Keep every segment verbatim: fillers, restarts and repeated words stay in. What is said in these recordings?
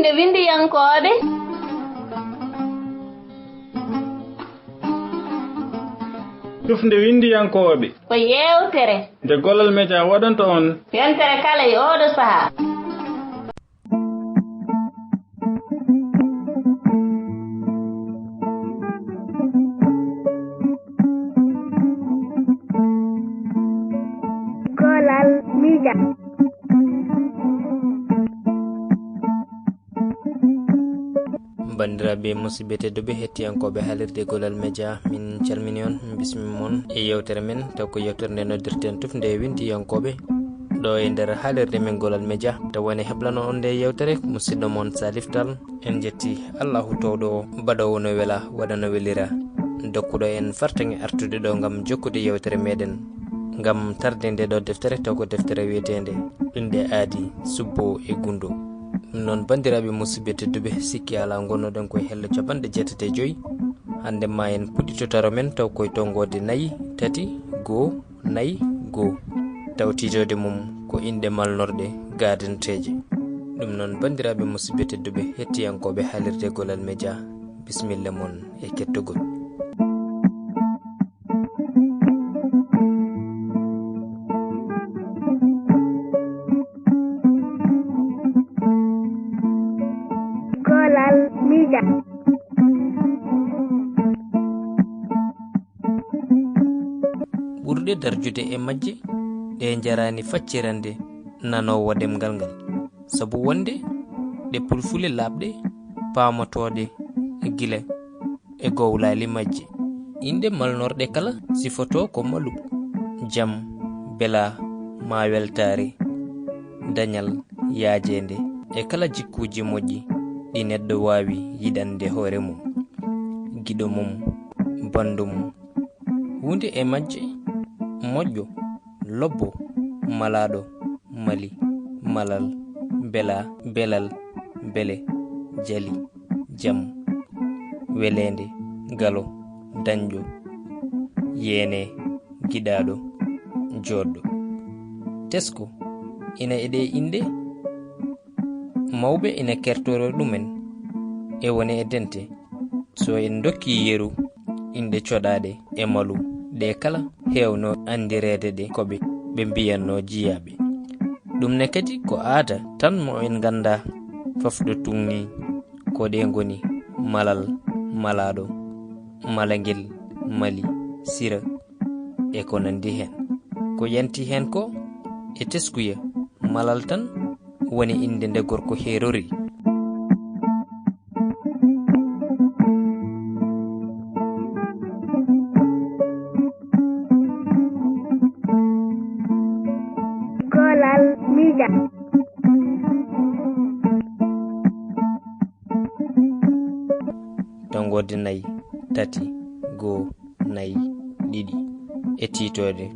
Nde winndiyankooɓe. Tufnde winndiyankooɓe. Ko yeewtere. Nde Golal Media waɗanta on. Yontere kala e ooɗo sahaa. Golal Media. Banndiraaɓe musidɓe tedduɓe hettiyankooɓe haalirde Golal Media, min calmini on, min bismima on e yewtere men, taw ko yewtere nde noddirten tufnde winndiyankooɓe ɗo e nder haalirde men Golal Media. Taw woni heblano on nde yewtere, musidɗo mon Salif Tall. En jetti Allahu towɗo o, baɗoowo no wela, waɗa no welira, dokkuɗo en fartaŋŋe artude ɗo ngam jokkude yewtere meɗen, ngam tarde nde ɗo deftere, taw ko deftere wiyeteende Inɗe Aadi, Subbo e Gunndo. Ɗum noon, banndiraaɓe musidɓe tedduɓe, sikki alaa, ngonnoɗen koye hello capanɗe jeetati e joy. Hannde ma en puɗɗito taro men, taw koye tonngoode nayi, tati, goo, nayi, goo. Taw tiitoode mum ko inɗe malnorɗe gaadanteeje. Ɗum noon, banndiraaɓe musidɓe tedduɓe, hettiyankooɓe haalirde Golal Media, bisimilla mon e kettogol. Golal Media. Ɓurɗe darjude e majje, ɗe njaraani faccirande nanoowo ɗemngal ngal, sabu wonde ɗe pulfule laaɓɗe, paamotooɗe gila e gowlaali majje. Inɗe malnorɗe kala sifotoo ko malu, jam, belaa, maa weltaare, dañal, yaajeende, e kala jikkuuji moƴƴi ɗi neɗɗo waawi yiɗande hoore mum, giɗo mum, banndo mum. Huunde e majje, moƴƴo, lobbo, malaaɗo, mali, malal, belaa, belal, bele, jali, jam, weleende, galo, dañɗo, yeene, giɗaaɗo, jooɗɗo. Tesko ina e ɗee inɗe, mawɓe ina kertoroo ɗumen, e wone e dente. So en ndokkii yeru, inɗe coɗaaɗe e malu, ɗe kala heewno anndireede ɗe ko ɓe, ɓe mbiyatnoo jiyaaɓe. Ɗum ne kadi ko aada tan mo en nganndaa fofɗo tun nii, ko ɗe ngoni malal, malaaɗo, malangel, mali, sira, e ko nanndi heen. Ko yanti heen ko e teskuya, malal tan woni innde nde gorko heerori. Golal Media. Tonngoode nayi, tati, goo, nayi, ɗiɗi. E tiitoode,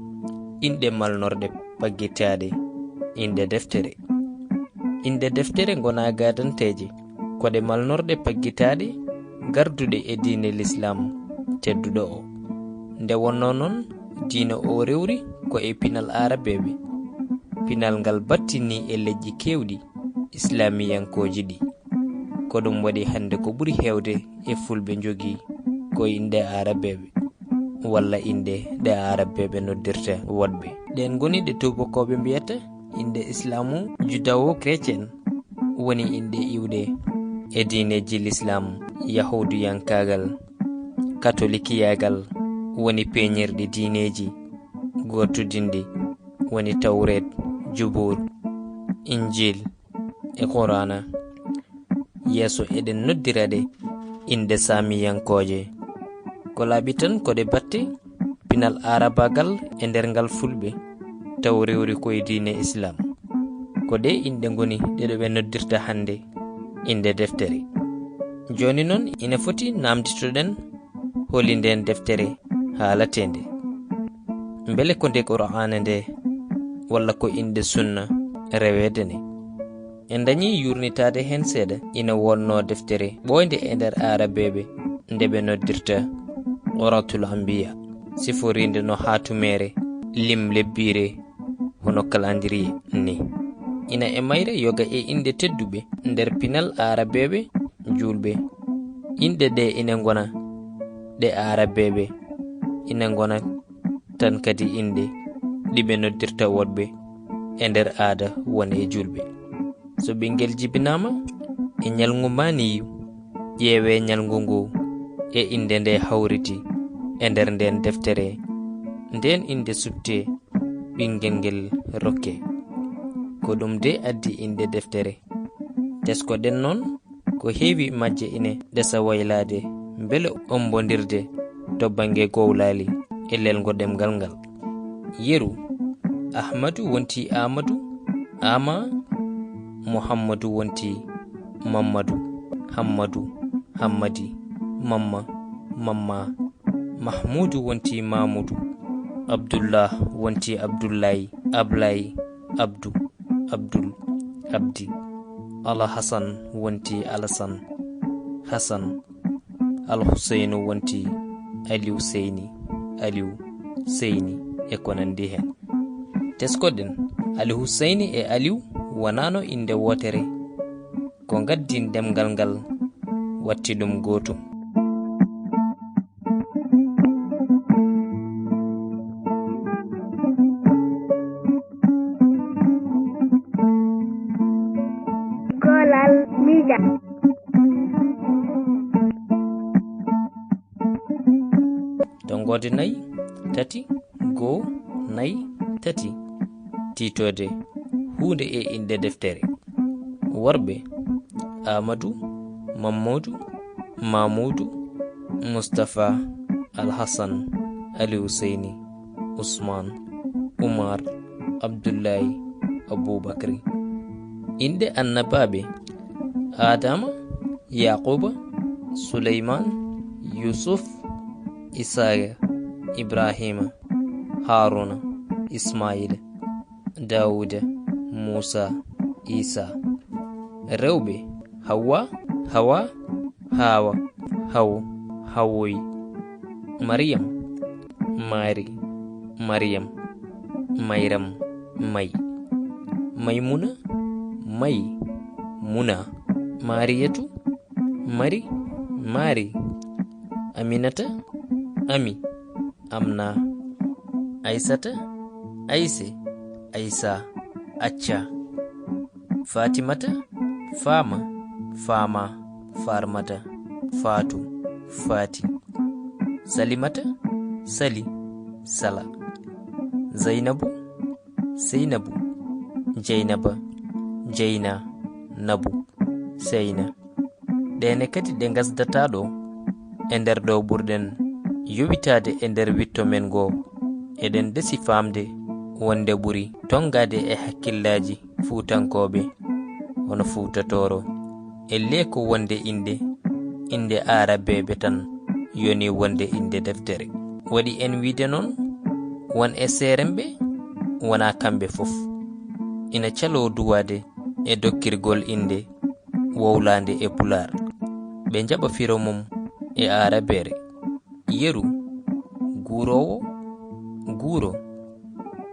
inɗe malnorɗe paggitaaɗe inɗe deftere. Inɗe deftere ngonaa gaadanteeje, ko ɗe malnorɗe paggitaaɗe garduɗe e diine Lislaam tedduɗo o. Nde wonnoo noon, diine o rewri ko e pinal Aarabeeɓe, pinal ngal battinii e leƴƴi keewɗi Islaamiyankooji ɗi. Ko ɗum waɗi hannde ko ɓuri heewde e Fulɓe njogii ko inɗe Aarabeeɓe, walla inɗe ɗe Aarabeeɓe noddirta woɗɓe. Ɗeen ngoni ɗe tuubakooɓe mbiyata inɗe Islaamu, Judaawo-Chrétien, woni inɗe iwɗe e diineeji Lislaam. Yahuudiyankaagal, Katolikiyaagal woni peeñirɗi diineeji gootuɗinɗi, woni Tawreet, Jubuur, Injiil, e Quraana. Yeeso eɗen noddira ɗe inɗe Saamiyankooje. Ko laaɓi tan ko ɗe batte pinal aarabaagal e nder ngal Fulɓe, taw rewri ko e diine Islaam. Ko ɗe inɗe ngoni ɗe ɗo ɓe noddirta hannde inɗe deftere. Jooni noon, ina foti naamnditoɗen holi ndeen deftere haalateende. Mbele ko nde Qur'aana nde, walla ko inɗe sunna reweede nde? En dañii yuurnitaade heen seeɗa. Ina wonnoo deftere ɓooynde e nder Aarabeeɓe nde ɓe noddirta Oratul Ambiya, siforiinde no haatumeere lim lebbiire hono calendrier ni. ina e mayre yoga e inɗe tedduɓe nder pinal aarabeeɓe juulɓe. Inɗe ɗe ina ngona ɗe aarabeeɓe, ina ngona tan kadi inɗe ɗi ɓe noddirta woɗɓe e nder aada won e juulɓe. So ɓinngel jibinaama e ñalngu maaniyu, ƴeewee ñalngu ngu e innde nde hawriti e nder ndeen deftere, ndeen innde suɓtee, ɓinngel ngel rokkee. Ko ɗum de addi innde deftere. Teskoɗen noon ko heewi majje ine ɗesa waylaade mbele ombondirde to bannge gowlaali e lelngo ɗemngal ngal. Yeru, Ahmadu wonti Aamadu, Aama, Muhammadu wonti Mammadu, Hammadu, Hammadi, Mamma, Mamma, Mahmuudu wonti Maamudu, Abdullah wonti Abdullaay, Ablaay, Abdu, Abdul, Abdi, Alhasan wonti Alasan, Hasan, Alhuseynu wonti Aliw Seyni, Aliw Seyni e ko nanndi heen. Teskoɗen, Aliw Seyni e Aliw wonaano innde wootere, ko ngaddi ɗemngal ngal watti ɗum gootum. Golal Mija. Tonngoode nayi, tati, goo, nayi, tati. Tiitoode huunde e innde deftere. Worɓe, Aamadu, Mammoodu, Maamuudu, Mustafaa, Alhasan, Aliw Seyni, Usmaan, Umar, Abdullaay, Abuubakri. Innde annabaaɓe, Aadama, Yaaquuba, Suleymaan, Yuusuf, Isaaqa, Ibraahiima, Haaruuna, Ismaayiila, Daawuuda, Muusaa, Iisaa. Rewɓe, Hawwa, Hawa, Haawa, Haw, Hawoy. Mariyam, Maari, Mariyam, Mayram, May. Maymuna, May, Muna. Maariyatu, Mari, Maari. Aminata, Ami, Amna. Aysata, Ayse, Aysa, Acca. Faatimata, Faama, Faama, Faarmata, Faatu, Faati. Salimata, Sali, Sala. Zaynabu, Seynabu, Jeynaba, Jeyna, Nabu, Seyna. Ɗeene kadi ɗe ngasdataa ɗo, e nder ɗo ɓurɗen yowitaade e nder witto men ngoo, eɗen ndesi faamde wonde ɓuri tonngaade e hakkillaaji Fuutankooɓe, hono Fuuta Tooro, ellee ko wonde innde, innde aarabeeɓe tan yoni wonde innde deftere. Waɗi en wiyde noon, won e seeremɓe, wonaa kamɓe fof, ina caloo duwaade e dokkirgol innde wowlaande e Pulaar. Ɓe njaɓa firo mum e aarabeere. Yeru, guuroowo, guuro,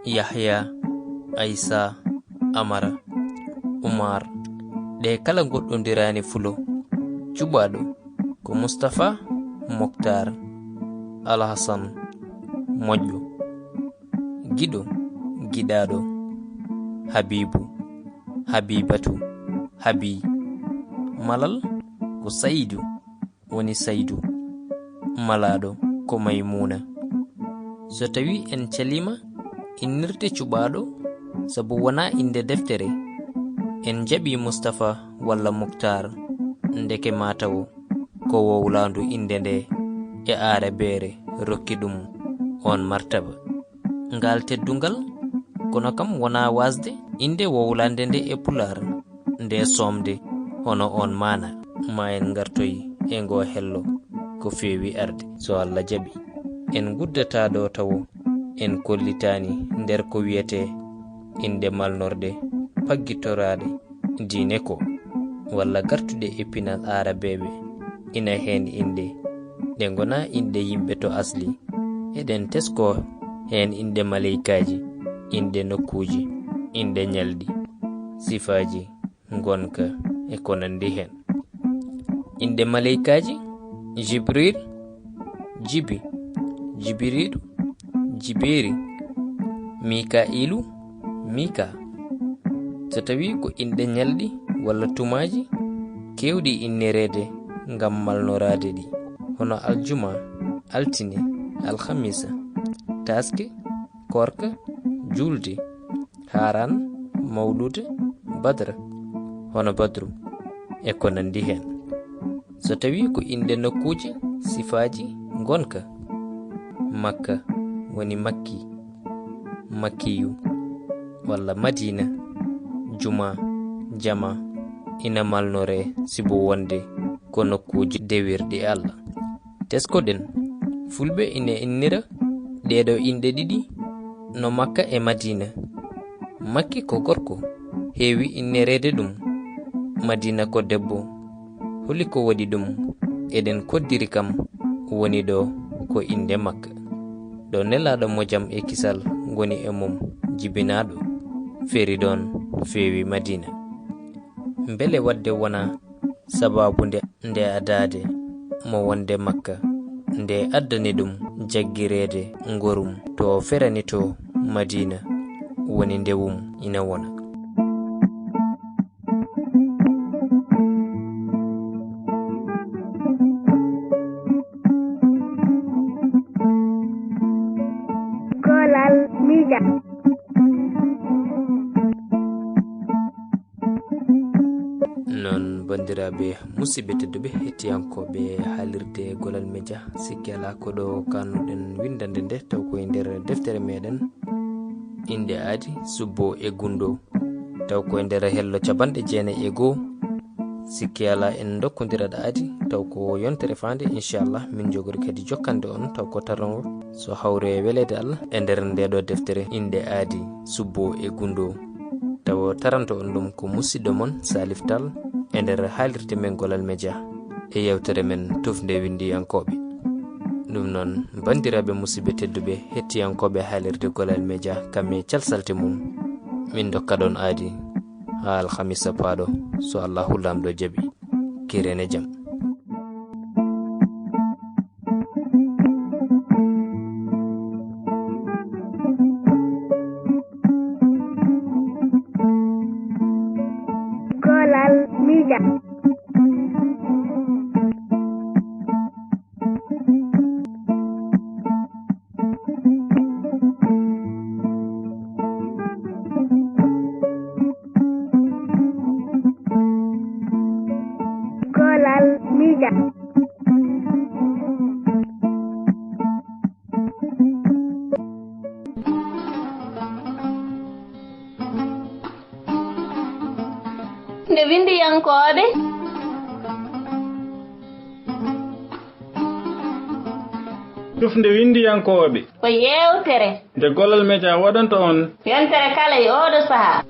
Yahya, Aysa, Amara, Umar, ɗe kala ngoɗɗondiraani fulo, cuɓaaɗo ko Mustafaa, Moktaar, Alhasan, moƴƴo, giɗo, giɗaaɗo, Habiibu, Habiibatu, Habii, malal ko Sayidu, woni Saydu, malaaɗo ko Maymuuna. So tawii en caliima innirde cuɓaaɗo, sabu wonaa innde deftere, en njaɓii Mustafaa walla Muktaar, ndeke maa taw ko wowlaandu innde nde e aarabeere rokki ɗum oon martaba. Ngaal teddungal, kono kam wonaa waasde innde wowlaande nde e Pulaar, nde soomde hono oon maana. Ma en ngartoy e ngoo hello ko feewi arde, so Alla jaɓi. En nguddataa ɗo tawo en kollitaani nder ko wiyetee innde malnorɗe paggitoraaɗe diine ko, walla gartuɗe e pinal aarabeeɓe, ina heen inɗe ɗe ngonaa inɗe yimɓe to asli. Eɗen teskoo heen inɗe maleykaaji, inɗe nokkuuji, inɗe ñalɗi. sifaaji ngonka, e ko nanndi heen. Innde maleykaaji: Jibril, Jibi, Jibiriilu, Jibeeri, Mikaiilu, Mika. So tawii ko inɗe ñalɗi walla tumaaji keewɗi innereede ngam malnoraade ɗi, hono aljuma, altine, alhamisa, taaske, koorka, juulde, haaraan, mawluuda, badra, hono badru, e ko nanndi heen. So tawii ko inɗe nokkuuji, sifaaji ngonka: Makka, woni Makki, Makkiyu, walla Madiina, juma, jama, ina malnoree sibu wonde ko nokkuuji dewirɗi Allah. Teskoɗen, Fulɓe ina innira ɗeeɗoo inɗe ɗiɗi no Makka e Madiina. Makki ko gorko, heewi innereede ɗum. Madiina ko debbo. Holi ko waɗi ɗum? Eɗen koddiri kam woni ɗo ko innde Makka. Ɗo Nelaaɗo mo jam e kisal ngoni e mum jibinaaɗo, feeri ɗoon, feewi Madiina. Mbele waɗde wonaa sabaabu nde, nde adaade mo wonde Makka, nde addani ɗum jaggireede ngorum to o ferani to Madiina, woni ndewum ina wona. Kolal Mija. Noon, banndiraaɓe musidɓe tedduɓe, hettiyankooɓe haalirde Golal Media, sikki alaa ko ɗo kaannuɗen winndande nde, taw koye nder deftere meɗen Innde Aadi, Subbo e Gunndo. Taw koye nder hello capanɗe jeenayi e goo, sikki alaa en ndokkondira ɗo aadi, taw ko yontere faande, inchallah, min njogori kadi jokkande on, taw ko tarongo, so hawri e weleede Allah, e nder nde ɗo deftere Innde Aadi, Subbo e Gunndo. Tawa taranto on ɗum ko musidɗo mon Salif Tall e nder haalirde men Golal Media e yewtere men Tufnde Winndiyankooɓe. Ɗum noon, banndiraaɓe musidɓe tedduɓe, hettiyankooɓe haalirde Golal Media, kam e calsalte mum, min ndokkat on aadi haa alhamisa paaɗo, so Allahu Laamɗo jaɓi. Kiren e jam. Kolal Mija. Kolal Mija. Nde winndiyankooɓe. Tufnde winndiyankooɓe. Ko yeewtere. Nde Golal Media waɗanta on. Yontere kala e ooɗo sahaa.